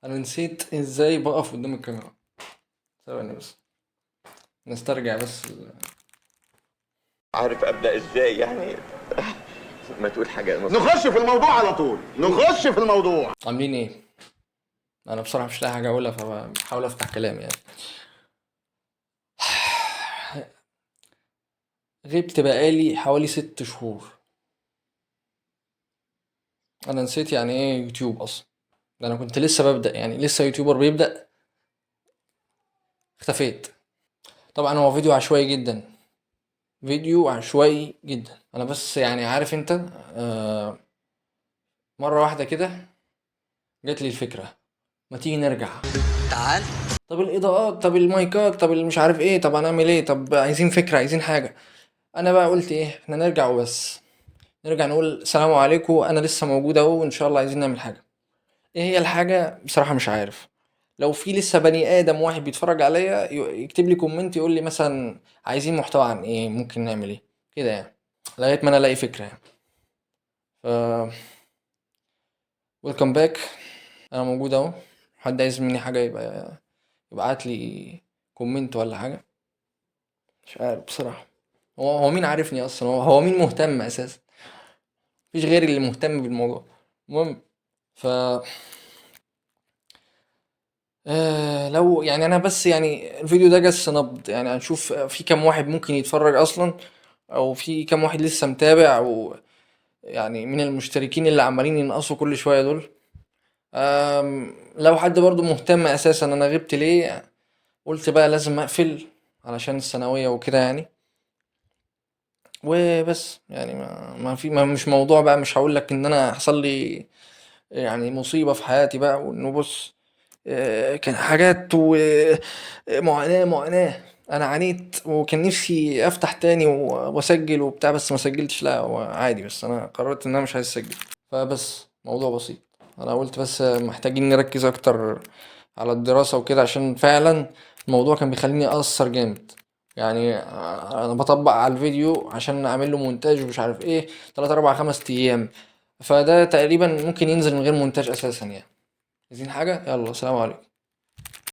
انا نسيت ازاي بقف قدام الكاميرا. ثواني بس نسترجع بس عارف ابدا ازاي يعني. ما تقول حاجة. نخش في الموضوع على طول، نخش في الموضوع. عاملين ايه؟ انا بصراحة مش لاقي حاجة اقولها، فبحاول افتح كلام يعني. غبت بقالي حوالي 6 شهور. انا نسيت يعني ايه يوتيوب اصلا، ده انا كنت لسه ببدأ، يعني لسه يوتيوبر بيبدأ، اختفيت. طبعا هو فيديو عشوائي جدا، فيديو عشوائي جدا. انا بس يعني عارف انت، مرة واحدة كده جات لي الفكرة، ما تيجي نرجع. تعال. طب الاضاءات، طب المايكات، طب مش عارف ايه، طب هنعمل ايه، طب عايزين فكرة، عايزين حاجة. انا بقى قلت ايه، احنا نرجع وبس، نرجع نقول سلام عليكم، انا لسه موجود اهو، وان شاء الله عايزين نعمل حاجة. ايه هي الحاجة؟ بصراحة مش عارف. لو في لسه بني ادم واحد بيتفرج عليا يكتب لي comment يقول لي مثلا عايزين محتوى عن ايه، ممكن نعمل ايه كده يعني، لغاية ما انا الاقي فكرة يعني. Welcome back، انا موجود اهو. حد عايز مني حاجة يبقى يبعت لي comment ولا حاجة، مش عارف بصراحة. هو مين عارفني اصلا؟ هو مين مهتم اساسا؟ مفيش غيري اللي مهتم بالموضوع. المهم ف لو يعني انا بس يعني الفيديو ده جس نبض، يعني هنشوف في كام واحد ممكن يتفرج اصلا، او في كام واحد لسه متابع، او يعني من المشتركين اللي عمالين ينقصوا كل شوية دول. لو حد برضو مهتم اساسا انا غبت ليه، قلت بقى لازم اقفل علشان الثانوية وكده يعني، وبس يعني. ما في، ما مش موضوع بقى، مش هقول لك ان انا حصل لي يعني مصيبة في حياتي بقى، وانه بص، كان حاجات ومعاناة، معاناة، انا عانيت وكان نفسي افتح تاني واسجل وبتاع، بس ما سجلتش. لا هو عادي، بس انا قررت ان انا مش عايز اسجل. فبس موضوع بسيط، انا قلت بس محتاجين نركز اكتر على الدراسة وكده، عشان فعلا الموضوع كان بيخليني اقصر جامد يعني. انا بطبق على الفيديو عشان اعمل له مونتاج ومش عارف ايه 3 4 5 ايام، فده تقريبا ممكن ينزل من غير مونتاج اساسا يعني. عايزين حاجة؟ يلا سلام عليكم.